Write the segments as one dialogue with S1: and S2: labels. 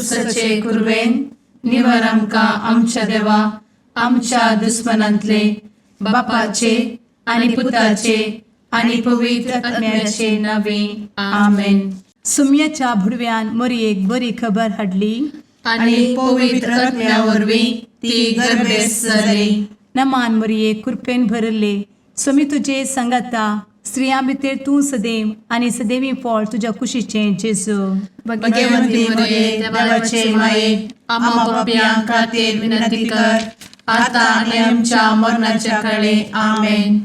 S1: कुर्साचे कुरवेन निवर आमकां आमच्या देवा आमच्या दुस्मनांतले बापाचे आनी पुताचे आनी पवित्र आत्म्याचे नावे. आमेन.
S2: सुम्याच्या भुडव्यान मोरयेक बरी खबर हाडली.
S1: आनी पवित्र आत्म्या वरवीं ती गर्भेस्त जाली.
S2: नमान मोरये, कृपेन भरले, स्वामी तुजे सांगाता, स्त्रियां भितर तूं सदैव आनी सदैवी फळ तुज्या कुशीचें जेजू.
S1: भगवंती मरिये, देवाचे माये, आम्हा पापयां खातीर विनंती कर, आता आनी आमच्या मरणाच्या काळी. आमेन.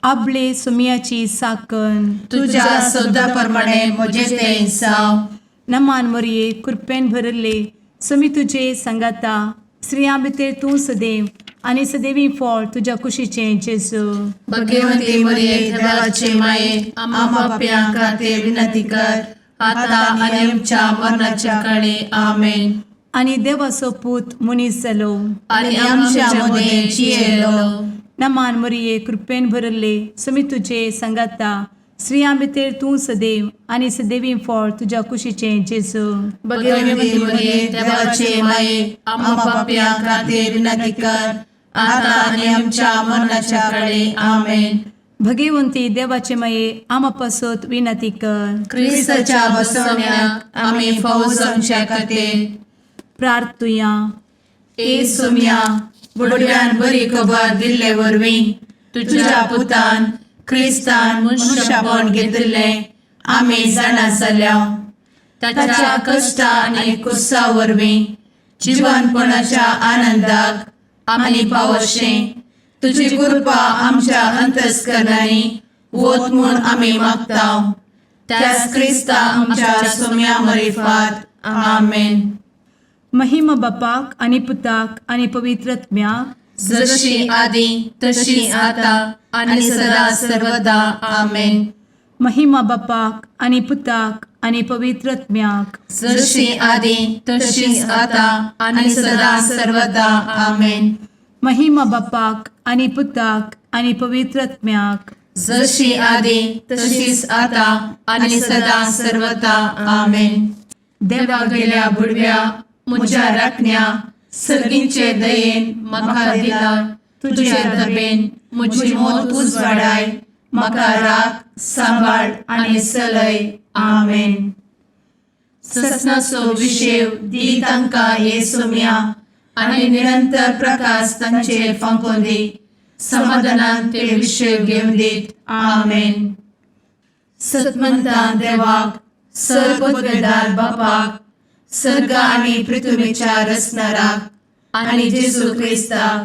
S2: आबले सुम्याची साकन.
S1: तुझ्या शब्दा प्रमाणे म्हजे ते जावं.
S2: नमान मोरये, कृपेन भरले, स्वामी तुजे सांगाता, स्त्रियां भितर तूं सदैव आनी सदैवी फळ तुज्या कुशीचें जेजू.
S1: भगवंती मरिये, देवाचे माये, आम्हा पापयां खातीर विनंती कर, आता आनी आमच्या मरणाच्या काळी. आमेन.
S2: आनी देवाचो पूत मनीस जालो
S1: आनी आमच्या मदें जियेलो.
S2: नमान मोरये, कृपेन भरले, स्वामी तुजे सांगाता, स्त्रियां भितर तूं सदैव आनी सदैवी फळ तुज्या कुशीचें जेजू.
S1: भगवंती मरिये, देवाचे माये, आम्हा पापयां खातीर विनंती कर, आता आनी आमच्या मरणाच्या काळी. आमेन.
S2: भगवंती देवाचे माये, आमा पासत विनंती कर.
S1: क्रिस्ताच्या बसवण्याक आमी फावो जावच्या खातीर
S2: प्रार्थुया.
S1: ए सोम्या, बुडव्यान बरी खबर दिल्ले वरवीं तुझ्या पुतान क्रिस्तान मनुष्यपण घेतिल्लें आमी जाणा जाल्या. ताच्या कश्टा आनी कुर्सा वरवीं जिवनपणाच्या आनंदाक आमी पावशें तुजी कृपा आमच्या अंतस्करणांनी वत म्हूण आमी मागता, त्याच क्रिस्ता आमच्या सोम्या मरिफात. आमेन.
S2: महिमा बापाक आनी पुताक आनी पवित्र आत्म्याक.
S1: जशी आदी तशी आता आणि सदा सर्वदा. आमेन.
S2: महिमा बापाक आनी पुताक आनी पवित्र आत्म्याक.
S1: जशी आदी तशीच आता आणि सदा सर्वदा. आमेन.
S2: महिमा बापाक आनी पुताक आनी पवित्र आत्म्याक.
S1: जशी आदी तशीच आता आणि सदा सर्वदा. आमेन. देवा गेल्या बुडव्या म्हज्या राखण्या, सर्गींचे दयेन म्हाका दिला तुझे दबेन म्हजी मोत उजवाडाय, म्हाका राख, सांबाळ आनी चलय. आमेन. ससनाचो विशेव दी तांकां हे सोम्या आनी निरंतर प्रकाश तांचेर फांकोवन दी, समाधानान ते विशेव घेवन दीत. आमेन. सतमंतान देवाक, सर्वपदवेदार बापाक, सर्ग आनी पृथ्वीच्या रचणाराक आनी जेजू क्रिस्ताक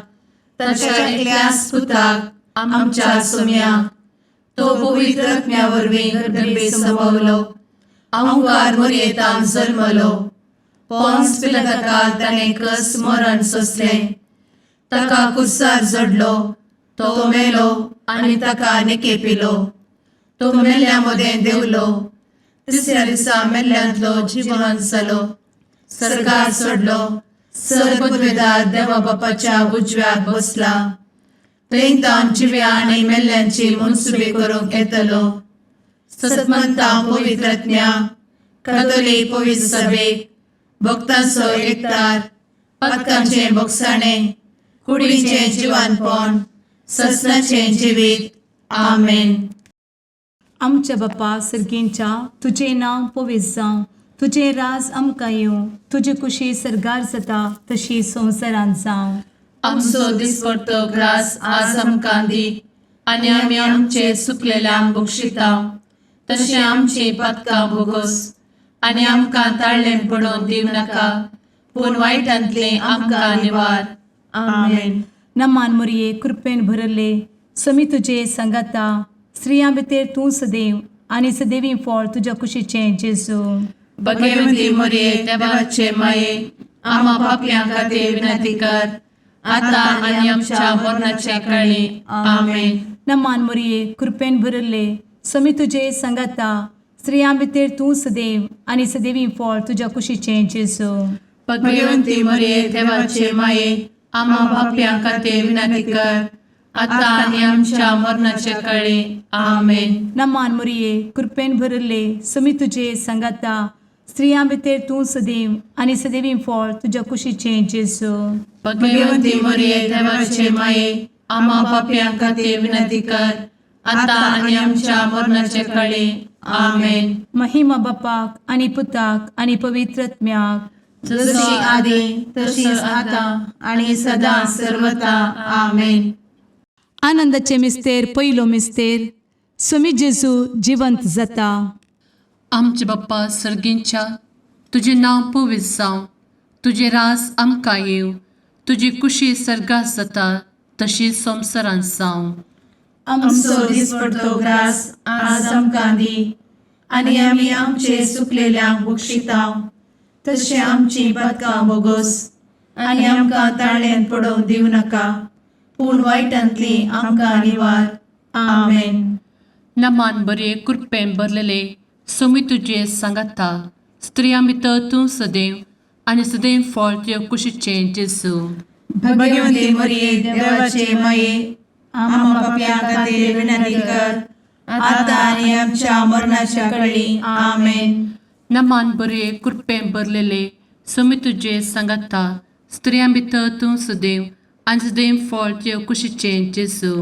S1: ताच्या एकल्याच पुताक आमच्या सोम्याक, तो पवित्र आत्म्या वरवीं गर्भे संभवलो, अंकार मोरयेतान जल्मलो, पोन्स पिलाताकाल ताणें कस मरण सोंसलें, ताका कुर्सार जडलो, तो मेलो आनी ताका निकेपिलो, तो मेल्ल्या मदें देंवलो, तिसऱ्या दिसा मेल्ल्यांतलो जिवन जालो, सर्गार चडलो, सर्वपदवेदार देवा बापाच्या उजव्याक बसला, थंय तावन जिव्या आनी मेल्ल्यांची मनसुबी करूंक येतलो. सतमंता पवित्रज्ञा कथोलीक पवित्र सभेक, भक्तांचो एकतार, पातकांचें भोगसाणें, कुडीचें जिवानपण, ससनाचें जिवीत. आमेन.
S2: आमच्या बापा सर्गींच्या, तुजें नांव पवित्र जावं, तुजें राज आमकां येवं, तुजी कुशी सर्गार जाता तशी संवसारांत जावं.
S1: आमचो दिसपडतो ग्रास आज आमकां दी आनी आमी आमचे चुकलेल्यांक बक्षिता तशें आमची पातकां भोगोस आनी आमकां ताळ्ळें पडोवन दिवं नाका, पूण वायटांतलें आमकां निवार. आमेन.
S2: नमान मोरये, कृपेन भरले, समी तुजे सांगाता, स्त्रियां भितर तूं सदैव आनी सदैवी फळ तुज्या कुशीचें जेजू.
S1: भगवती मोरये, देवाचे माये, आम्हा पापयां खातीर विनंती कर, आता आनी आमच्या मरणाच्या काळी. आमेन.
S2: नमान मोरये, कृपेन भरले, समी तुजे सांगाता, स्त्रियां भितर तूं सदैव आनी सदैवी फळ तुज्या कुशीचें जेजू.
S1: भगवती मोरये, देवाचे माये, आम्हा पापयां खातीर विनंती कर, आता आनी आमच्या मरणाच्या काळी. आमेन.
S2: नमान मोरये, कृपेन भरले, समी तुजे सांगाता, स्त्रियां भितर तूं सदैव आनी सदैवी फळ तुज्या कुशीचें जेजू.
S1: भगवती मरिये, देवाचे माये, आम्हा पापयां खातीर विनंती कर, आता आनी आमच्या मरणाचे कळी. आमेन.
S2: महिमा बापाक आनी पुताक आनी पवित्र आत्म्याक.
S1: जशी आदी तशीच आता आणि सदा सर्वता. आमेन.
S2: आनंदाचे मिस्तेर, पयलो मिस्तेर, स्वामी जेजू जिवंत जाता.
S1: आमचे बाप्पा सर्गींच्या, तुजें नांव पवित्र जावं, तुजें रास आमकां येवं, तुजी कुशी सर्गात जाता तशी संवसारांत जावं.
S3: आमचो दिसपडतो ग्रास आज आमकां दी आनी आमी आमचे सुकलेल्यांक बक्षितांव तशें आमची पदकां बोगोस आनी आमकां ताळ्यान पडोवंक दिवं नाका, पूण वायटांतली आमकां निवार. आमेन.
S1: नमान बरे, कृपेन भरलेले, सोमी तुजे सांगाता, स्त्रियां भितर तूं सदैव आनी सदैव फळ तुजे कुशीचें जेजू.
S3: भगवंती मरिये, देवाचे माये, आम्हा पापयां खातीर विनंती कर, आता आनी आमच्या मरणाच्या कळी. आमेन.
S1: नमान बरे, कृपेन भरलेले, सोमी तुजे सांगाता, स्त्रियां भितर तूं सदैव आनी सदैव फळ तुजे कुशीचें जेजू.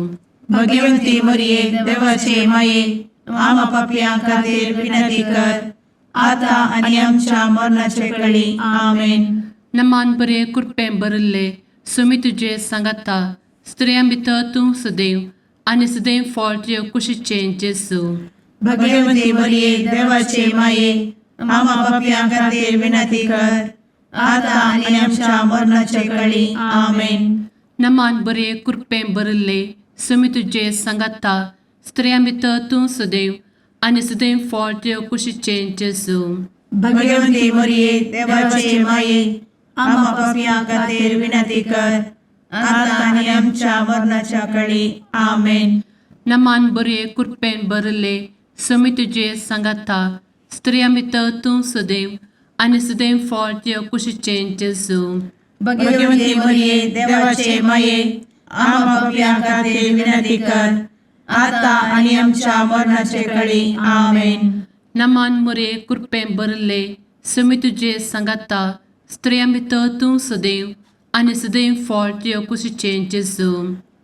S3: भगवंती मरिये, देवाचे माये, आम्हा पापयां खातीर विनंती कर, आता आनी आमच्या मरणाचे कळी. आमेन.
S1: नमान बरे, कृपेन भरिल्ले, सोमी तुजे सांगाता, स्त्रियां भितर तूं सदैव आनी सदैव फळ तुजे कुशीचें जेजू.
S3: भगवंती मरिये, देवाचे माये, आम्हा पापयां खातीर विनंती कर, आता आनी आमच्या मरणाचे कळी. आमेन.
S1: नमान बरे, कृपेन भरिल्ले, सोमी तुजे सांगाता, स्त्रियां भितर तूं सदैव आनी सदैव फळ तुजे कुशीचें जेजू.
S3: भगवंती मरिये, देवाचे माये, आम्हा पापयां खातीर विनंती कर, आता आनी आमच्या मरणाच्या कळी. आमेन.
S1: नमान बरे, कृपेन भरिल्ले, सोमी तुजे सांगाता, स्त्रियां भितर तूं सदैव आनी सदैव फळ तुजे कुशीचें जेजू.
S3: भगवंती मरिये, देवाचे माये, आम्हा पापयां खातीर विनंती कर, आता आनी आमच्या मरणाचे कळी. आमेन.
S1: नमान मुरे, कृपेन भरिल्ले, सोमी तुजे सांगाता, स्त्रियां भितर तूं सदैव आनी सदैव फळ तुजे कुशीचें जेजू.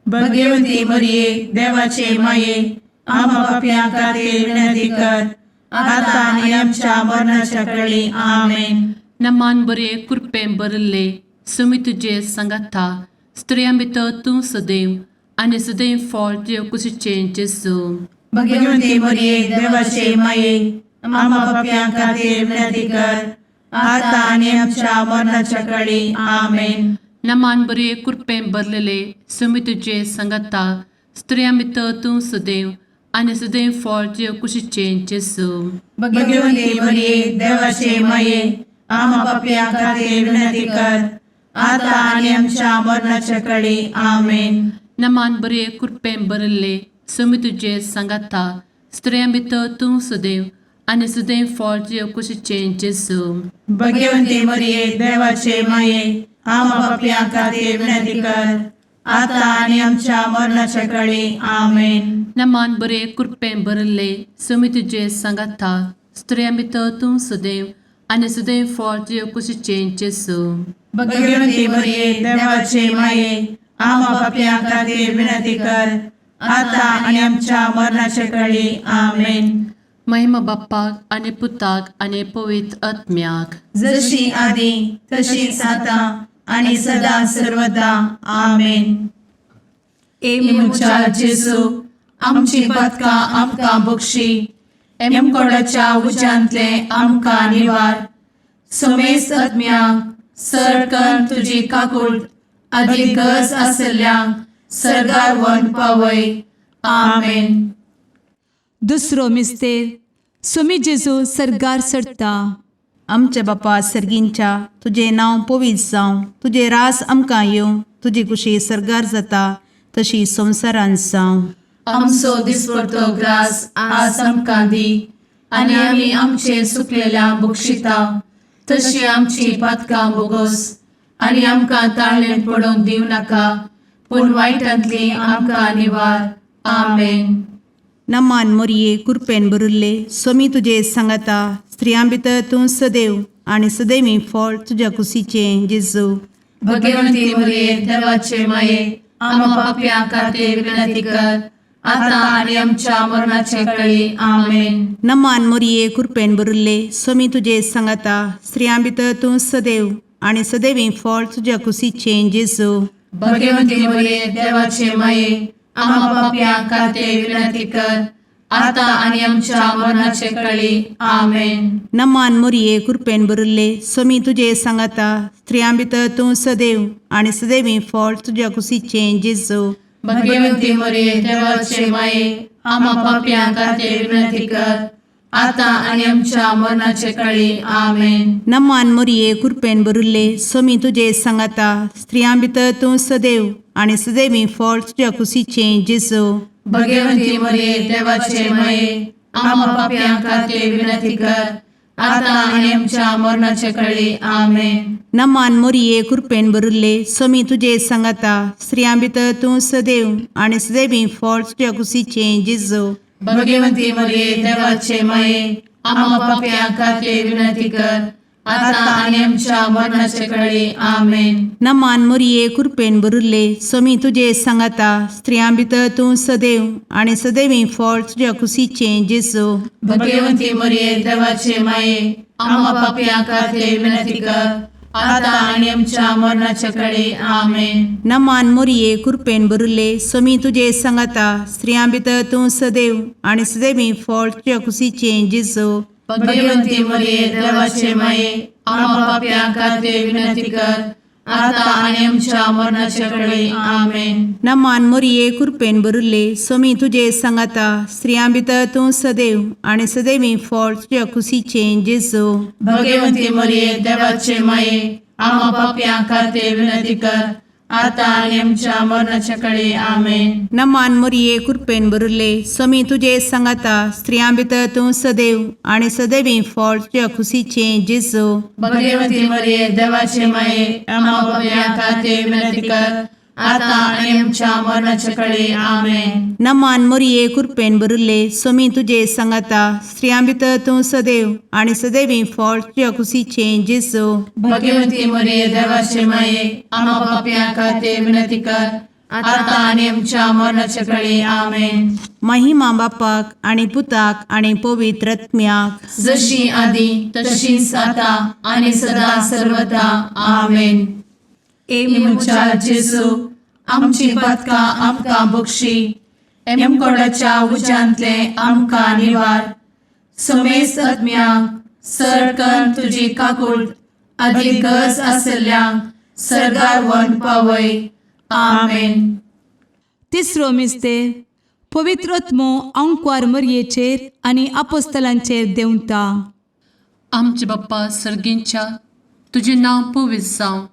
S3: भगवंती मरिये, देवाचे माये, आम्हा पापयां खातीर विनंती कर, आता आनी आमच्या मरणाच्या कळी. आमेन.
S1: नमान बरे, कृपेन भरिल्ले, सोमी तुजे सांगाता, स्त्रियां भितर तूं सदैव आनी सदैव फळ तुजे कुशीचें जेजू.
S3: भगवंती मरिये, देवाचे माये, आम्हा पापयां खातीर विनंती कर, आता आनी आमच्या मरणाच्या कळी. आमेन.
S1: नमान बरे, कृपेन भरलेले, सोमी तुजे सांगाता, स्त्रियां भितर तूं सदैव आनी सदैव फळ तुजे कुशीचें जेजू.
S3: भगवंती मरिये, देवाचे माये, आम्हा पापयां खातीर विनंती कर, आता आनी आमच्या मरणाच्या कळी. आमेन.
S1: नमान बरे, कृपेन भरिल्ले, सोमी तुजे सांगाता, स्त्रियां भितर तूं सदैव आनी सदैव फळ तुजे कुशीचें जेजू.
S3: भगवंती मरिये, देवाचे माये, आम्हा पापयां खातीर विनंती कर, आता आनी आमच्या मरणाच्या कळी. आमेन.
S1: नमान बरे, कृपेन भरिल्ले, सोमी तुजे सांगाता, स्त्रियां भितर तूं सदैव आनी सदैव फळ तुजे कुशीचें जेजू.
S3: भगवंती मरिये, देवाचे माये, आम्हा पापयां खातीर विनंती कर, आता आनी आमच्या मरणाच्या कळी. आमेन.
S1: महिमा बाप्पाक आनी पुताक आनी पवित्र आत्म्याक.
S3: जशी आदी तशीच आता आणि सदा सर्वदा. आमेन.
S2: ए
S3: म्हज्या जेजू, आमची पदकां आमकां बक्षी, एमकोडाच्या उज्यांतले आमकां निवार, समेस्त आत्म्यांक सरकन तुजी काकूळ आदी गरज आसल्ल्यांक सर्गार वन पावय. आमेन.
S2: दुसरो मिस्तेर, स्वामी जेजू सर्गार चडता.
S4: आमच्या बापा सर्गींच्या, तुजें नांव पवित्र जावं, तुजें रास आमकां येवं, तुजी कुशी सर्गार जाता तशी संवसारांत जावं.
S1: आमचो दिसपडतो ग्रास आज आमकां दी आनी आमी आमचे सुकलेल्या बक्षिता तशी आमची पातकां बोगोस आनी आमकां ताळ्ळें पडोवंक दिवं नाका, पूण वायटांतली आमकां निवार. आमेन.
S4: नमान मोरये, कुरपेन भरिल्ले, स्वामी तुजे सांगाता, स्त्रियां भितर तूं सदैव आनी सदैवी फळ तुज्या कुशीचें जेजू.
S1: भगवंती मरिये देवाचे माये, आम्हा पापयां खातीर विनंती कर, आता आनी आमच्या मरणाचे कळी. आमेन.
S4: नमान मोरये, कृपेन भरिल्ले, स्वामी तुजे सांगाता. स्त्रियां भितर तूं सदैव आनी सदैवी फळ तुज्या कुशीचें जेजू.
S1: भगवंती मरिये देवाचे माये, आम्हा पापयां खातीर विनंती कर, आता आनी आमच्या मरणाचे कळी. आमेन.
S4: नमान मोरये, कृपेन भरिल्ले, स्वामी तुजे सांगाता. स्त्रियां भितर तूं सदैव आनी सदैवी फळ तुज्या कुशीचें जेजू.
S1: भगवंती मरिये देवाचे माये, आम्हा पापयां खातीर विनंती कर, आता आनी आमच्या मरणाचे कळी. आमेन.
S4: नमान मोरये, कृपेन भरिल्ले, स्वामी तुजे सांगाता. स्त्रियां भितर तूं सदैव आनी सदैवी फळ तुज्या कुशीचें जेजू.
S1: भगवंती मरिये देवाचे माये, आम्हा पापयां खातीर विनंती कर, आता आनी आमच्या मरणाचे कळी. आमेन.
S4: नमान मोरये, कृपेन भरिल्ले, स्वामी तुजे सांगाता. स्त्रियां भितर तूं सदैव आनी सदैवी फळ तुज्या कुशीचें जेजू.
S1: भगवंती मरिये देवाचे माये, आम्हा पापयां खातीर विनंती कर, आता आनी आमच्या मरणाचे कळी. आमेन.
S4: नमान मोरये, कृपेन भरिल्ले, स्वामी तुजे सांगाता. स्त्रियां भितर तूं सदैव आनी सदैवी फळ तुज्या कुशीचें जेजू.
S1: भगवंती मरिये देवाचे माये, आम्हा पापयां खातीर विनंती कर, आता आनी आमच्या मरणाचे कळी. आमेन.
S4: नमान मोरये, कृपेन भरिल्ले, स्वामी तुजे सांगाता. स्त्रियां भितर तूं सदैव आनी सदैवी फळ तुज्या कुशीचें जेजू.
S1: भगवंती मरिये देवाचे माये, आम्हा पापयां खातीर विनंती कर, आता आनी आमच्या मरणाचे कळी. आमेन.
S4: नमान मोरये, कृपेन भरिल्ले, स्वामी तुजे सांगाता. स्त्रियां भितर तूं सदैव आनी सदैवी फळ तुज्या कुशीचें जेजू.
S1: भगवंती मरिये देवाचे माये, आम्हा पापयां खातीर विनंती कर, आता आनी आमच्या मरणाच्या कळी. आमेन.
S4: नमान मोरये, कृपेन भरिल्ले, स्वामी तुजे सांगाता. स्त्रियां भितर तूं सदैव आनी सदैवी फळ तुज्या कुशीचें जेजू.
S1: भगवंती मरिये देवाचे माये, आम्हा पापयां खातीर विनंती कर, आता आनी आमच्या मरणाच्या कळी. आमेन.
S4: नमान मोरये, कृपेन भरिल्ले, स्वामी तुजे सांगाता. स्त्रियां भितर तूं सदैव आनी सदैवी फळ तुज्या कुशीचें जेजू.
S1: भगवंती मरिये देवाचे माये, आम्हा पापयां खातीर विनंती कर, आता आनी आमच्या मरणाच्या कळी. आमेन.
S4: महिमा बापाक आनी पुताक आनी पवित्र आत्म्याक,
S1: जशी आदी तशीच आता आनी सदा सर्वदा. आमेन.
S2: ए
S1: म्हज्या जेजू, आमची पातकां आमकां बक्षी, एमकोडाच्या उज्यांतले आमकां निवार, समेस्त आत्म्यांक सरकन तुजी काकूट आदी गरज आसल्ल्यांक सर्गार व्हरून पावय. आमेन.
S2: तिसरो मिस्तेर, पवित्र आत्मो आंकवार मरयेचेर आनी आपोस्तलांचेर देंवता.
S1: आमचे बाप्पा सर्गींच्या, तुजें नांव पवित्र जावं,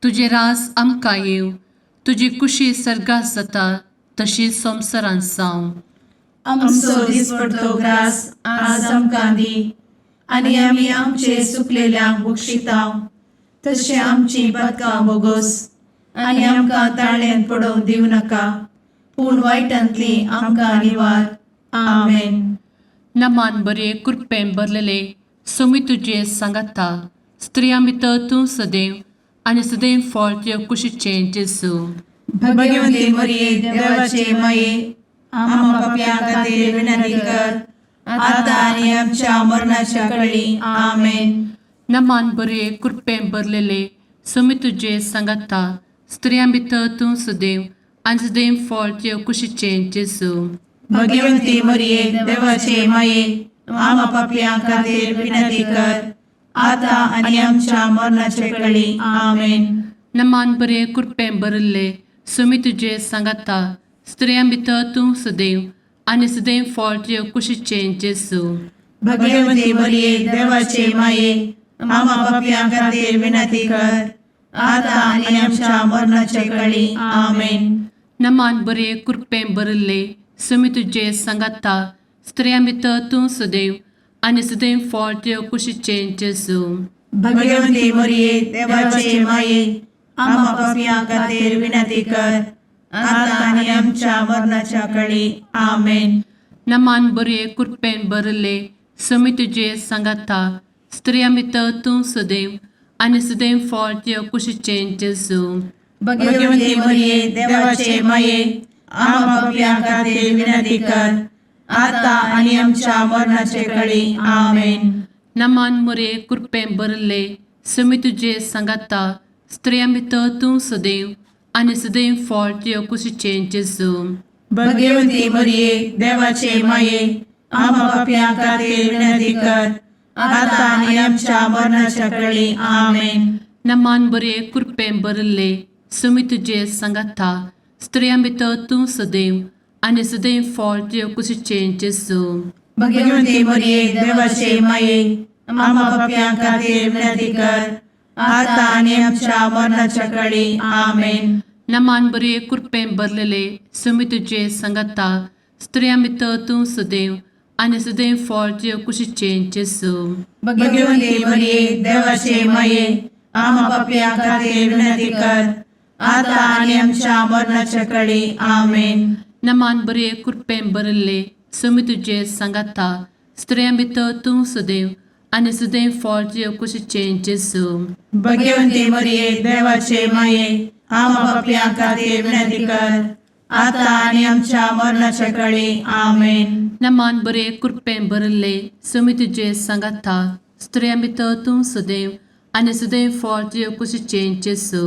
S1: तुजें राज आमकां येवं, तुजी कुशी सर्गात जाता तशी संवसारांत जावं. आमचो दिसपडतो ग्रास आज आमकां दी, आनी आमी आमचे सुकलेल्यांक बक्षितांव, तशें आमची पातकां बोगोस, आनी आमकां ताळ्यांत पडोवंक दिवं नाका, पूण वायटांतली आमकां निवार. आमेन.
S5: नमान बरे, कृपेन भरलेले, स्वामी तुजे सांगाता. स्त्रियां भितर तूं सदैव आनी सदैव फळ तुज्या कुशीचें जेजू.
S3: भगवंती मरिये देवाचे माये, आम्हा पापयां खातीर विनंती कर, आता आनी आमच्या मरणाच्या कळी. आमेन.
S5: नमान बरे, कृपेन भरलेले, स्वामी तुजे सांगाता. स्त्रियां भितर तूं सदैव आनी सदैव फळ तुज्या कुशीचें जेजू.
S3: भगवंती मरिये देवाचे माये, आम्हा पापयां खातीर विनंती कर, आता आनी आमच्या मरणाच्या कळी. आमेन.
S5: नमान बरे, कृपेन भरिल्ले, स्वामी तुजे सांगाता. स्त्रियां भितर तूं सदैव आनी सदैव फळ तुज्या कुशीचें जेजू.
S3: भगवंती मरिये देवाचे माये, आम्हा पापयां खातीर विनंती कर, आता आनी आमच्या मरणाच्या कळी. आमेन.
S5: नमान बरे, कृपेन भरिल्ले, स्वामी तुजे सांगाता. स्त्रियां भितर तूं सदैव आनी सदैव फळ तुज्या कुशीचें जेजू.
S3: भगवंती मरिये देवाचे माये, आम्हा पापयां खातीर विनंती कर, आता आनी आमच्या मरणाच्या कळी. आमेन.
S5: नमान बरे, कृपेन भरिल्ले, समी तुजे सांगाता स्त्रियां भितर तूं सदैव आनी सदैव फळ तुज्या कुशीचें जेजू.
S3: भगवती मरिये, देवाचे माये, आम्हा पापयां खातीर विनंती कर, आता आनी आमच्या मरणाचे कळी. आमेन.
S5: नमान मुरे कृपें भरले समी तुजे सांगाता स्त्रियां भितर तूं सदैव आनी सदैव फळ तुज्या कुशीचें जेजू.
S3: भगवती मरिये, देवाचे माये, आम्हा पापयां खातीर विनंती कर, आता आनी आमच्या मरणाच्या कळी. आमेन.
S5: नमान बरे कृपें भरले समी तुजे सांगाता स्त्रियां भितर तूं सदैव आनी सदैव फळ तुज्या कुशीचें जेजू.
S3: भगवती मरिये, देवाचे माये, आम्हा पापयां खातीर विनंती कर, आता आनी आमच्या मरणाच्या कळी. आमेन.
S5: नमान बरे कृपें भरलेले समी तुजे सांगाता स्त्रियां भितर तूं सदैव आनी सदैव फळ तुज्या कुशीचें जेजू.
S3: भगवती मरिये, देवाचे माये, आम्हा पापयां खातीर विनंती कर, आता आनी आमच्या मरणाच्या कळी. आमेन.
S5: नमान बरे कृपें भरले समी तुजे सांगाता स्त्रियां भितर तूं सदैव आनी सदैव फळ तुज्या कुशीचें जेजू.
S3: भगवती मरिये, देवाचे माये, आम्हा पापयां खातीर विनंती कर, आता आनी आमच्या मरणाच्या कळी. आमेन.
S5: नमान बरे कृपें भरले समी तुजे सांगाता स्त्रियां भितर तूं सदैव आनी सदैव फळ तुज्या कुशीचें जेजू.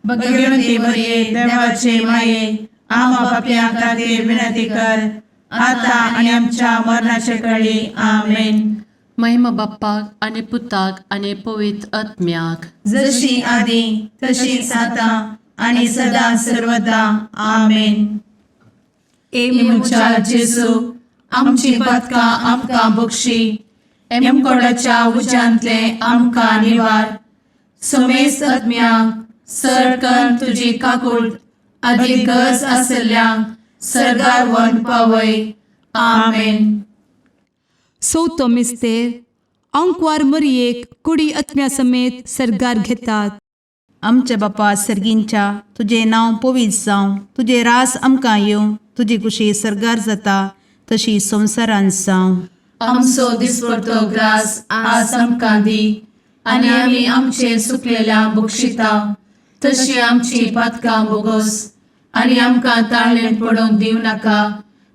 S3: भगवती मरिये, देवाचे माये, आम्हा पापयां खातीर विनंती कर, आता आनी आमच्या मरणाच्या कळी. आमेन.
S5: महिमा बाप्पाक आनी पुताक आनी पवित्र आत्म्याक.
S3: जशी आदी तशीच आता आणि सदा सर्वदा. आमेन.
S2: ए
S1: म्हज्या जेजू, आमची पातकां आमकां बक्षी, एमकोडाच्या उज्यांतले आमकां निवार, समेस्त आत्म्यांक सरकन तुजी काकूळ आदी गरज आसल्ल्यांक सर्गार व्हरून पावय. आमेन.
S2: चवथो मिस्तेर आंकवार मरियेक कुडी आत्म्या समेत सर्गार घेतात.
S4: आमच्या बापा सर्गींच्या, तुजें नांव पवित्र जावं, तुजें रास आमकां येवं, तुजी कुशी सर्गार जाता तशी संवसारांत जावं.
S1: आमचो दिसपडतो ग्रास आज आमकां दी आनी आमी आमचे सुकलेल्या बक्षिता तशी आमची पातकां बोगोस आनी आमकां ताळणेंत पडोवंक दिवं नाका,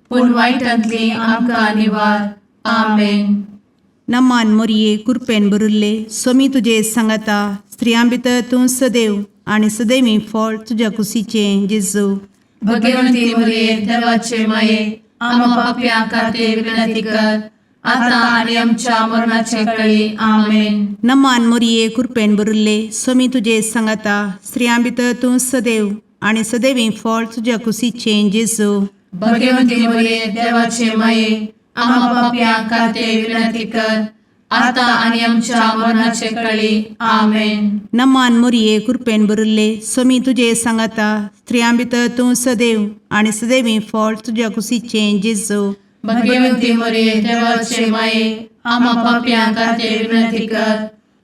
S1: पूण वायटांतली आमकां निवार. आमेन.
S4: नमान मोरये, कुरपेन भरिल्ले, सोमी तुजे सांगाता, स्त्रियां भितर तूं सदैव आनी सदैवी फळ तुज्या कुशीचें जेजू.
S1: भगवंती मरिये, देवाचे माये, आम्हा पापयां खातीर विनंती कर, आता आनी आमच्या मरणाचे कळी. आमेन.
S4: नमान मोरये, कुरपेन भरिल्ले, सोमी तुजे सांगाता, स्त्रियां भितर तूं सदैव आनी सदैवी फळ तुज्या कुशीचें जेजू.
S1: भगवंती मरिये, देवाचे माये, आम्हा पापयां खातीर विनंती कर, आता आनी आमच्या मरणाचे कळी. आमेन.
S4: नमान मोरये, कुरपेन भरिल्ले, सोमी तुजे सांगाता, स्त्रियां भितर तूं सदैव आनी सदैवी फळ तुज्या कुशीचें जेजू.
S1: भगवंती मरिये, देवाचे माये, आम्हा पापयां खातीर विनंती कर,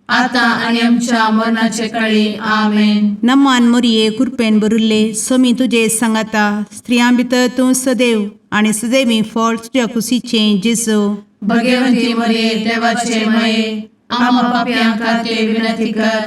S1: आता आनी आमच्या मरणाचे कळी. आमेन.
S4: नमान मोरये, कुरपेन भरिल्ले, सोमी तुजे सांगाता, स्त्रियां भितर तूं सदैव आनी सदैवी फळ तुज्या कुशीचें जेजू.
S1: भगवंती मरिये, देवाचे माये, आम्हा पापयां खातीर विनंती कर,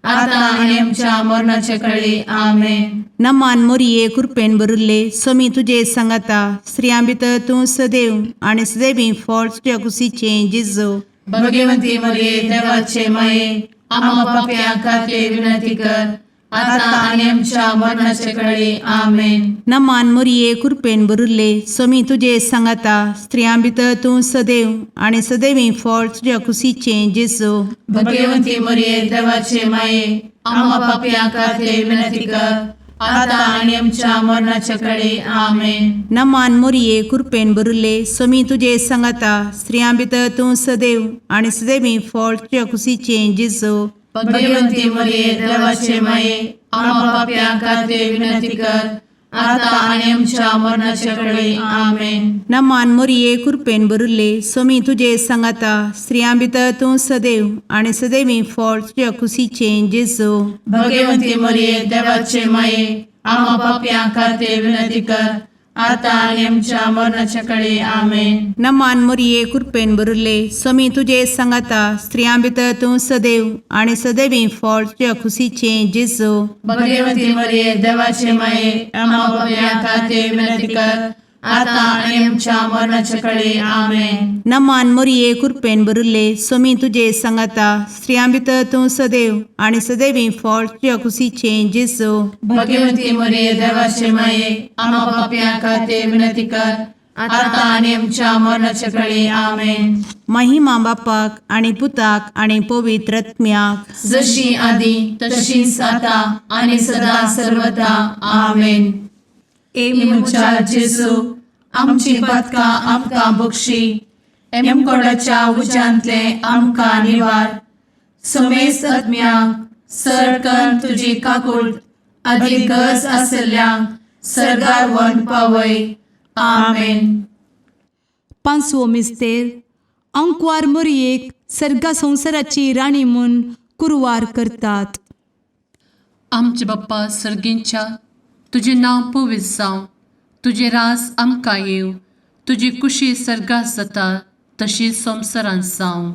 S1: आता आनी आमच्या मरणाचे कळी. आमेन.
S4: नमान मोरये, कुरपेन भरिल्ले, सोमी तुजे सांगाता, स्त्रियां भितर तूं सदैव आनी सदैवी फळ तुज्या कुशीचें जेजू.
S1: भगवंती मरिये, देवाचे माये, आम्हा पापयां खातीर विनंती कर, आता आनी आमच्या मरणाचे कळी. आमेन.
S4: नमान मोरये, कुरपेन भरिल्ले, सोमी तुजे सांगाता, स्त्रियां भितर तूं सदैव आनी सदैवी फळ तुज्या कुशीचें जेजू.
S1: भगवंती मरिये, देवाचे माये, आम्हा पापयां खातीर विनंती कर, आता आनी आमच्या मरणाचे कळी. आमेन.
S4: नमान मोरये, कुरपेन भरिल्ले, सोमी तुजे सांगाता, स्त्रियां भितर तूं सदैव आनी सदैवी फळ तुज्या कुशीचें जेजू.
S1: भगवंती मरिये, देवाचे माये, आम्हा पापयां खातीर विनंती कर, आता आनी आमच्या मरणाचे कळी. आमेन.
S4: नमान मोरये, कुरपेन भरिल्ले, सोमी तुजे सांगाता, स्त्रियां भितर तूं सदैव आनी सदैवी फळ तुज्या कुशीचें जेजू.
S1: भगवंती मरिये, देवाचे माये, आम्हा पापयां खातीर विनंती कर,
S3: आतां आनी आमच्या मरणाच्या कडे आमेन.
S4: नमान मोरये कृपेन भरिल्ले, स्वामी तुजे सांगाता, स्त्रियां भितर तूं सदैव आनी सदैवी फळ तुज्या खुशीचें जेजू.
S3: भगवती मरिये, देवाचे माये, आम्हा पापयां खातीर विनंती कर, आतां आनी आमच्या मरणाच्या कडे आमेन.
S4: नमान मोरये कृपेन भरिल्ले, स्वामी तुजे सांगाता, स्त्रियां भितर तूं सदैव आनी सदैवी फळ तुज्या खुशीचें जेजू.
S3: भगवती मरिये, देवाचे माये, आम्हा पापयां खातीर विनंती कर, आतां आनी आमच्या मरणाच्या कडे आमेन.
S4: महिमा बापाक आनी पुताक आनी पवित्र आत्म्याक.
S3: जशी आदी तशीच आता आणि सदा सर्वदा आमेन.
S2: ए
S3: म्हज्या जेजू, आमची पातकां आमकां बक्षी, एमकोडाच्या उज्यांतले आमकां निवार, समेस्त आत्म्यांक सरकन तुजी काकूळ आदी गरज आसल्ल्यांक सर्गार व्हरून पावय. आमेन.
S2: पांचवो मिस्तेर, आंकवार मोरयेक सर्गा संवसाराची राणी म्हूण कुरवार करतात.
S5: आमचे बाप्पा सर्गींच्या, तुजें नांव पवित्र जावं, तुजें रास आमकां येवं, तुजी कुशी सर्गात जाता तशी संवसारांत जावं.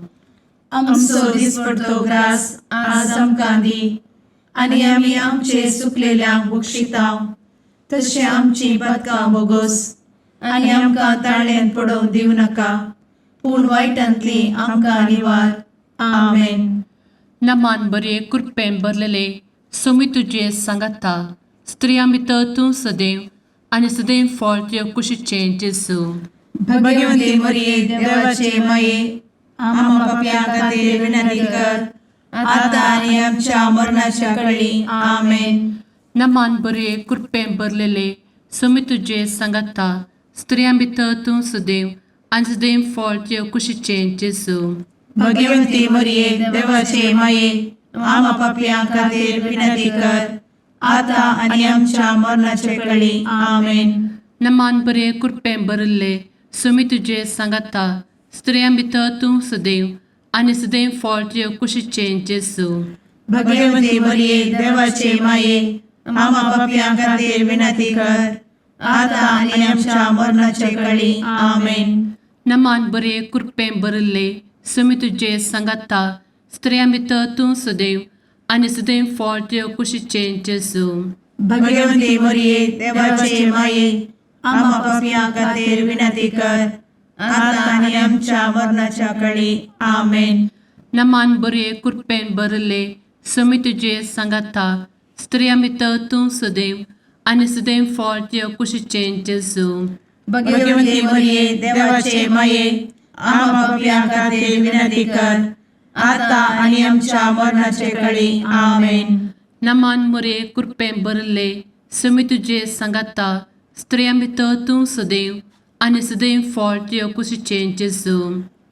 S3: आमचो दिसपडतो ग्रास आज आमकां दी, आनी आमी आमचे सुकलेल्यांक बक्षितांव, तशें आमची पातकां बोगोस, आनी आमकां ताळ्यान पडोवंक दिवं नाका, पूण वायटांतली आमकां निवार. आमेन.
S5: नमान बरे कृपेन भरलेले, स्वामी तुजे सांगाता, स्त्रियां भितर तूं सदैव आनी सदैव फळ तुज्या कुशीचें जेजू.
S3: भगवती मरिये, देवाचे माये, आम्हा पापयां खातीर विनंती कर, आतां आनी आमच्या मरणाच्या कळी. आमेन.
S5: नमान बरे कृपेन भरलेले, स्वामी तुजे सांगाता, स्त्रियां भितर तूं सदैव आनी सदैव फळ तुज्या कुशीचें जेजू.
S3: भगवती मरिये, देवाचे माये, आम्हा पापयां खातीर विनंती कर, आतां आनी आमच्या मरणाचे कळी. आमेन.
S5: नमान बरे कृपेन भरिल्ले, स्वामी तुजे सांगाता, स्त्रियां भितर तूं सदैव आनी सदैव फळ तुज्या कुशीचें जेजू.
S3: भगवती मरिये, देवाचे माये, आम्हा पापयां खातीर विनंती कर, आतां आनी आमच्या मरणाचे कळी. आमेन.
S5: नमान बरे कृपेन भरिल्ले, स्वामी तुजे सांगाता, स्त्रियां भितर तूं सदैव आनी सदैव फळ तुज्या कुशीचें जेजू.
S3: भगवती मरिये, देवाचे माये, आम्हा पापयां खातीर विनंती कर, आतां आनी आमच्या मरणाच्या कळी. आमेन.
S5: नमान बरे कृपेन भरिल्ले, स्वामी तुजे सांगाता, स्त्रियां भितर तूं सदैव आनी सदैव फळ तुज्या कुशीचें जेजू.
S3: भगवती मरिये, देवाचे माये, आम्हा पापयां खातीर विनंती कर, आतां आनी आमच्या मरणाचे कळी. आमेन.
S5: नमान मोरे कृपेन भरिल्ले, स्वामी तुजे सांगाता, स्त्रियां भितर तूं सदैव आनी सदैव फळ तुज्या कुशीचें जेजू.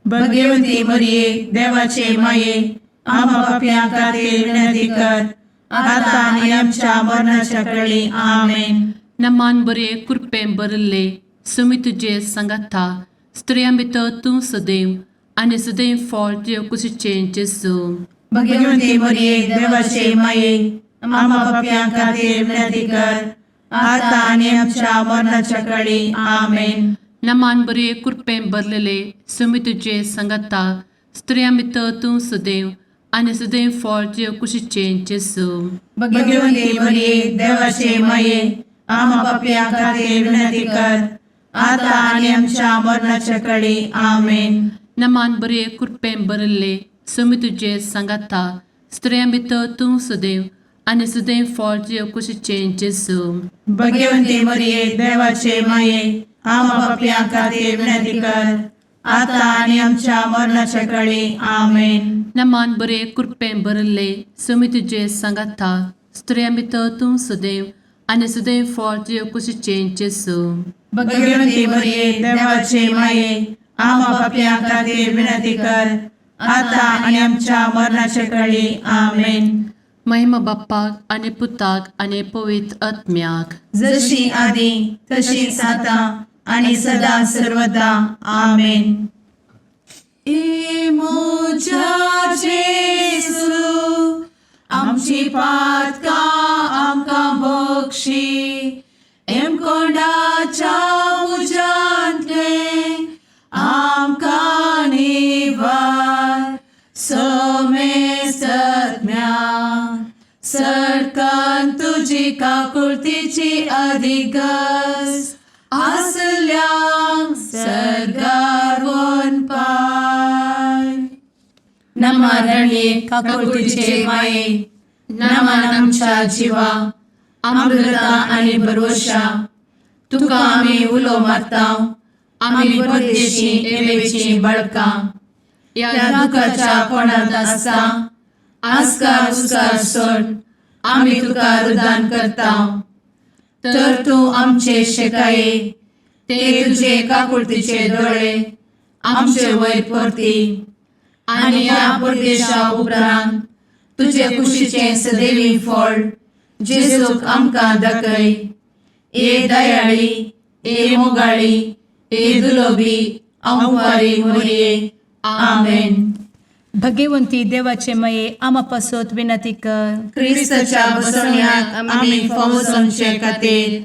S3: भगवती मरिये, देवाचे माये, आम्हा पापयां खातीर विनंती कर, आतां आनी आमच्या मरणाच्या कळी. आमेन.
S5: नमान बरे कृपेन भरिल्ले, स्वामी तुजे सांगाता, स्त्रियां भितर तूं सदैव आनी सदैव फळ तुज्या कुशीचें जेजू.
S3: भगवती मरिये, देवाचे माये, आम्हा पापयां खातीर विनंती कर, आतां आनी आमच्या मरणाच्या कळी. आमेन.
S5: नमान बरे कृपेन भरलेले, स्वामी तुजे सांगाता, स्त्रियां भितर तूं सदैव आनी सदैव फळ तुज्या कुशीचें जेजू.
S3: भगवती मरिये, देवाचे माये, आम्हा पापयां खातीर विनंती कर, आतां आनी आमच्या मरणाच्या कळी. आमेन.
S5: नमान बरे कृपेन भरिल्ले, स्वामी तुजे सांगाता, स्त्रियां भितर तूं सदैव आनी सदैव फळ तुज्या कुशीचें जेजू.
S3: भगवती मरिये, देवाचे माये, आम्हा पापयां खातीर विनंती कर, आतां आनी आमच्या मरणाच्या कळी. आमेन.
S5: नमान बरे कृपेन भरिल्ले, स्वामी तुजे सांगाता, स्त्रियां भितर तूं सदैव आनी सदैव फळ तुज्या कुशीचें जेजू.
S3: भगवती मरिये, देवाचे माये, आम्हा पापयां खातीर विनंती कर, आतां आनी आमच्या मरणाच्या कळी. आमेन.
S5: महिमा बाप्पाक आनी पुताक आनी पवित्र आत्म्याक.
S3: जशी आदी तशीच आता आणि सदा सर्वदा. आमेन.
S1: ए म्हज्या जेजू, आमची पातकां आमकां बक्षी, एमकोंडाच्या तुजी काकुळतीची अधिक गरज आसल्यांक सर्गार पाय. नमा रणये काकुळतीचे माये, नमन आमच्या जिवा, अमृता आनी भरवशा, तुका आमी उलो मारता, आमी परदेशी एवेची बळकां ह्या दुखाच्या कोणांत आसता आस्कार उस्कार सोड आमी तुका रुदान करता, तर तूं आमचे शेकाये ते तुजे काकुळतीचे दोळे आमचे वयर परती आनी ह्या परदेशा उपरांत तुजे कुशीचें सदैवी फळ जेजूक आमकां दाखय. ए दयाळी, ए मोगाळी, ए दुलोबी अंवारी मोरये. आमेन.
S2: भगवंती देवाचे मये आमा पासत विनंती कर.
S3: क्रिस्ताच्या बसवण्याक आमी फावो जावचे खातीर.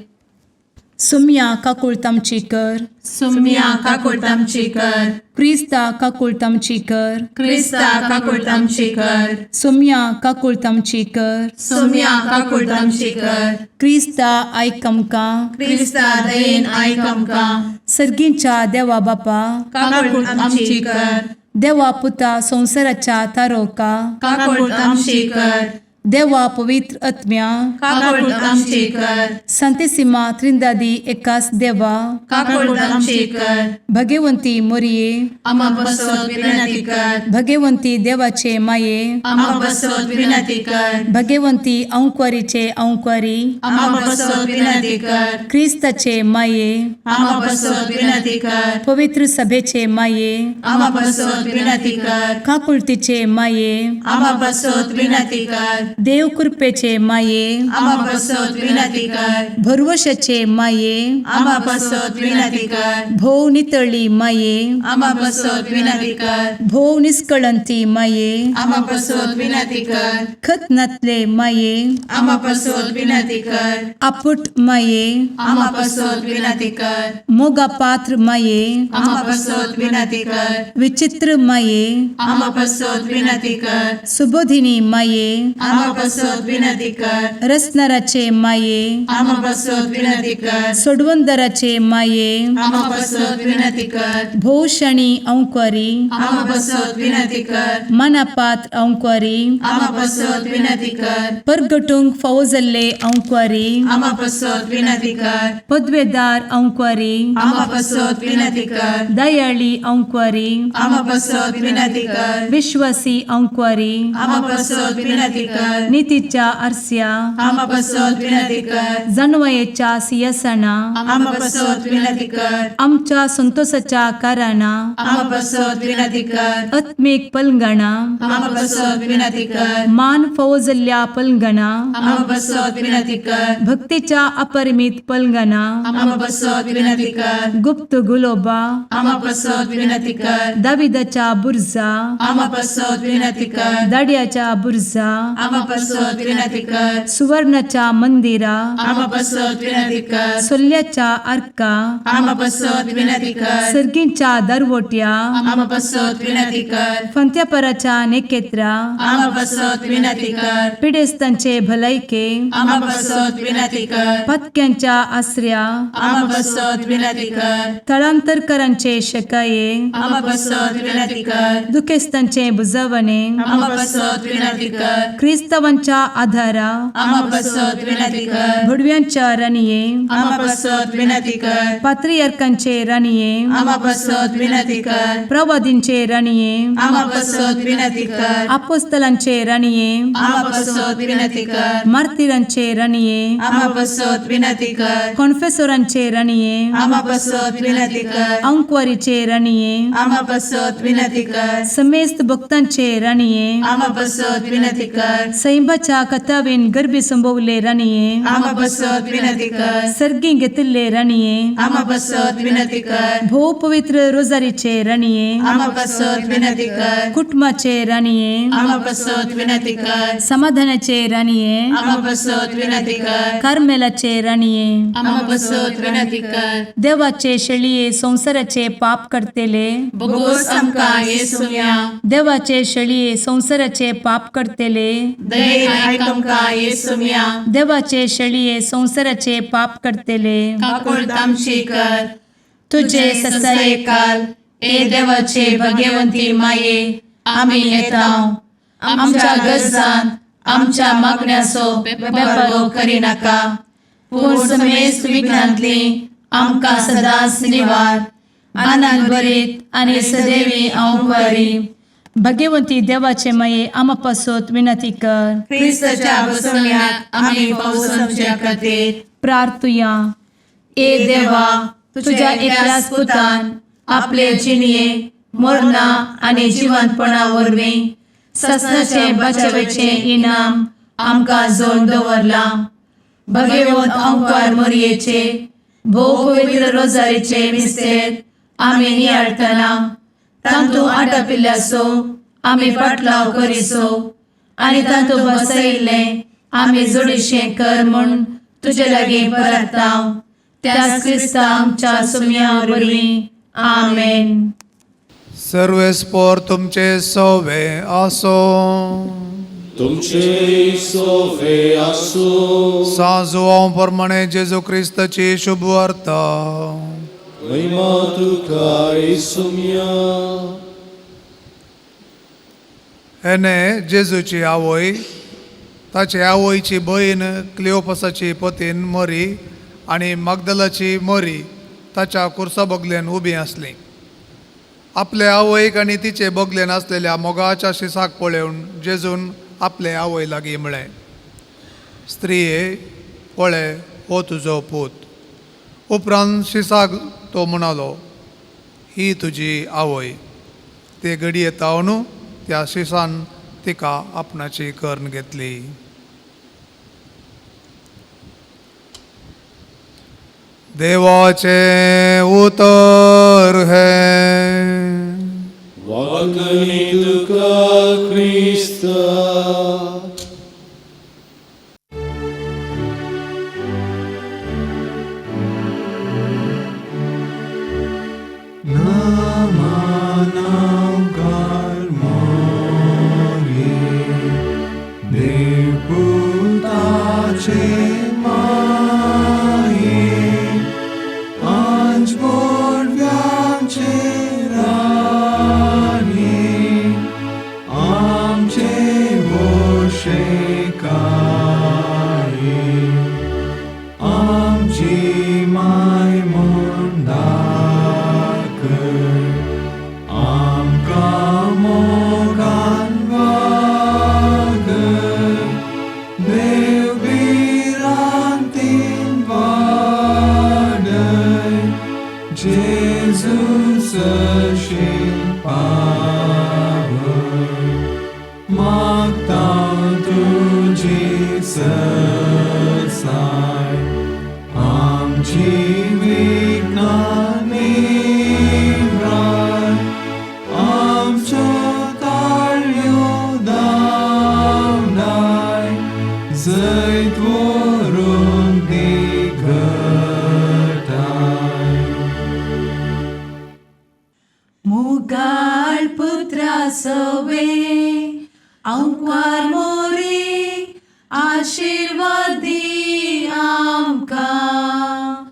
S2: सुम्या काकुळत आमची कर.
S3: सुम्या काकुळट आमची कर.
S2: क्रिस्ता काकुळत आमची कर.
S3: क्रिस्ता काकुळट आमची कर.
S2: सुम्या काकुळत आमची कर.
S3: सुम्या काकुळट आमची कर.
S2: क्रिस्ता आयक आमकां.
S3: क्रिस्ता दयेन आयक आमकां.
S2: सर्गींच्या देवा बापा,
S3: काकुळट आमची कर.
S2: देवा पुता संवसाराच्या तारोका,
S3: काकुळट आमची कर.
S2: देवा पवित्र आत्म्या,
S3: काकुळट आमची कर.
S2: संतेसिमा त्रिंदादी एकास देवा,
S3: काकुळट आमची कर.
S2: भगवंती मोरये,
S3: आमा बसत विनंती कर.
S2: भगवंती देवाचे माये,
S3: आमा बसत विनंती कर.
S2: भगवंती अंक्वारीचे अंक्वारी,
S3: आमा बसत विनंती कर.
S2: क्रिस्ताचे माये,
S3: आमा बसत विनंती कर.
S2: पवित्र सभेचे माये,
S3: आमा बसत विनंती कर.
S2: काकुळतीचे माये,
S3: आमा बसत विनंती कर.
S2: देव कृपेचे माये,
S3: आमा बसत विनंती कर.
S2: भरवशाचे माये,
S3: आमा बसत विनंती कर.
S2: भोव नितळी माये,
S3: आमा बसत विनंती कर.
S2: भोव निस्कळंती माये,
S3: आमा बसत विनंती कर.
S2: खत नातले माये,
S3: आमा बसत विनंती कर.
S2: आपुट माये,
S3: आमा बसत विनंती कर.
S2: मोगा पात्र माये,
S3: आमा बसत विनंती कर.
S2: विचित्र माये,
S3: आमा बसत विनंती कर.
S2: सुबोधिनी माये,
S3: आमा बसत विनंती कर.
S2: रसनाराचे माये,
S3: आमा बसत विनंती कर.
S2: सोडवंदराचे माये,
S3: आमा बसत विनंती कर.
S2: भोवशणी अंक्वारी,
S3: आमा बसत विनंती कर.
S2: मनापात्र अंक्वारी,
S3: आमा बसत विनंती कर.
S2: परगटूंक फावो जाल्ले अंक्वारी,
S3: आमा बसत विनंती कर.
S2: पदवेदार अंक्वारी,
S3: आमा बसत विनंती कर.
S2: दयाळी अंक्वारी,
S3: आमा बसत विनंती कर.
S2: विश्वासी अंक्वारी,
S3: आमा बसत विनंती कर.
S2: नितीच्या आरस्या,
S3: आमा बसत विनंती कर.
S2: जानवयेच्या सियासना,
S3: आमा बसत विनंती कर.
S2: आमच्या संतोषाच्या कारणां,
S3: आमा बसत विनंती कर.
S2: आत्मीक पलंगणा,
S3: आमा बसत विनंती कर.
S2: मान फावो जाल्ल्या पलंगणा,
S3: आमा बसत विनंती कर.
S2: भक्तीच्या अपरिमित पलंगणा,
S3: आमा बसत विनंती कर.
S2: गुप्त गुलोबा,
S3: आमा बसत विनंती कर.
S2: दाविदाच्या बुर्जा,
S3: आमा बसत विनंती कर.
S2: दाड्याच्या बुर्जा,
S3: आमा बसत विनंती कर.
S2: सुवर्णाच्या मंदिरा,
S3: आमा बसत विनंती कर.
S2: सोल्ल्याच्या आर्का,
S3: आमा बसत विनंती कर.
S2: सर्गींच्या दरवट्या,
S3: आमा बसत विनंती कर.
S2: फंत्यापराच्या नेकेत्रा,
S3: आमा बसत विनंती कर.
S2: पिडेस्तांचे भलायके,
S3: आमा बसत विनंती कर.
S2: पत्क्यांच्या आसऱ्या,
S3: आमा बसत विनंती कर.
S2: थळांतरकरांचे शकाये,
S3: आमा बसत विनंती कर.
S2: दुखेस्तांचे बुजवणे,
S3: आमा बसत विनंती कर.
S2: क्रिस्तावांच्या आधारा,
S3: आमा बसत विनंती कर.
S2: भुडव्यांच्या राणये,
S3: आमा बसत विनंती कर.
S2: पात्रियार्कांचे राणये,
S3: आमा बसत विनंती कर.
S2: प्रवादींचे राणये,
S3: आमा बसत विनंती कर.
S2: आपोस्तलांचे राणये,
S3: आमा बसत विनंती कर.
S2: मार्तिरांचे राणये,
S3: आमा बसत विनंती कर.
S2: कॉन्फेसोरांचे राणये,
S3: आमा बसत विनंती कर.
S2: अंक्वारीचे राणये,
S3: आमा बसत विनंती कर.
S2: समेस्त भक्तांचे राणये,
S3: आमा बसत विनंती कर.
S2: सैंबाच्या कथावेन गर्भी संभवले राणये,
S3: आमा बसत विनंती कर.
S2: सर्गी घेतिल्ले राणये,
S3: आमा बसत विनंती कर.
S2: भोव पवित्र रोजारीचे राणये,
S3: आमा बसत विनंती कर.
S2: कुटुंबाचे राणये,
S3: आमा बसत विनंती कर.
S2: समाधानाचे राणये,
S3: आमा बसत विनंती कर.
S2: कार्मेलाचे राणये,
S1: आमा बसत विनंती कर.
S2: देवाचे शेळये संवसाराचे पाप करतेले,
S1: बोगोस आमकां येसुया.
S2: देवाचे शेळये संवसाराचे पाप करतेले,
S1: दयेन आयक आमकां येसुम्या.
S2: देवाचे शेळये संवसाराचे पाप करतले,
S1: काकुळट आमची कर.
S2: तुझे
S1: तुझे ससायेकाल ए देवाचे भगवंती माये, आमी येता. आमच्या गरजान आमच्या मागण्याचो बेपर्वो करिनाका, पूण समेस्त विघ्नांतली आमकां सदांच निवार. आनंद भरीत आनी सदैवी हांव बरी.
S2: भगवंती देवाचे माये, आमा पासत विनंती कर.
S1: क्रिस्ताच्या बसवण्याक आमी पावसाच्या खातीर
S2: प्रार्थुया.
S1: ए देवा, तुझ्या एकल्याच पुतान आपले जिणये मरणा आनी जिवंतपणा वरवीं ससनाचे बचावेचें इनाम आमकां जोड दवरलां. भगवंत अंकार मोरयेचे भोव पवित्र रोजारीचे मिस्तेर आमी नियाळटना तांतू आटापिल्ल्याचो आमी पाटलाव करिसो आनी तांतू बसयिल्लें आमी जोडीशें कर म्हूण तुजे लागीं परताव, त्याच क्रिस्ता आमच्या सुम्या वरवीं. आमेन.
S6: सर्वेस्पोर तुमचे सोवे आसो.
S7: तुमचे सोफे आसो.
S6: सांजुआंव प्रमाणे जेजू क्रिस्ताची शुभ वार्ता.
S7: महिमा तुका येसुम्या.
S6: हेणे जेजूची आवय, ताचे आवयची बहीण, क्लिओपासाची पतीन मरी आनी मागदलाची मरी ताच्या कुर्सा बगलेन उबी आसली. आपले आवयक आनी तिचे बगलेन आसलेल्या मोगाच्या शिसाक पळोवन जेजून आपले आवय लागीं म्हळें, स्त्रिये, पळय हो तुजो पूत. उपरांत शिसाक तो म्हणालो, ही तुजी आवय. ते घडये तावन त्या शिसान तिका आपणाची करून घेतली. देवाचें उतर हें.
S7: वागणी तुका क्रिस्ता.
S1: मुगाळ पुत्रा सवे अंकार मोरी, आशिर्वाद दी आमकां.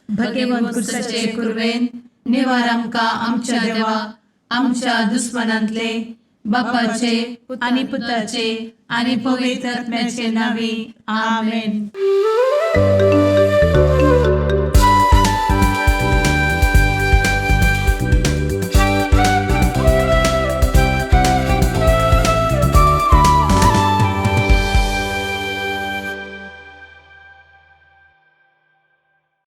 S1: भगवंत कुर्साचे कुर्वेन निवार आमकां आमच्या देवा, आमच्या दुस्मनांतले. बापाचे
S2: आनी पुताचे आनी पवित्र आत्म्याचे नांवी. आमेन.
S7: Amen.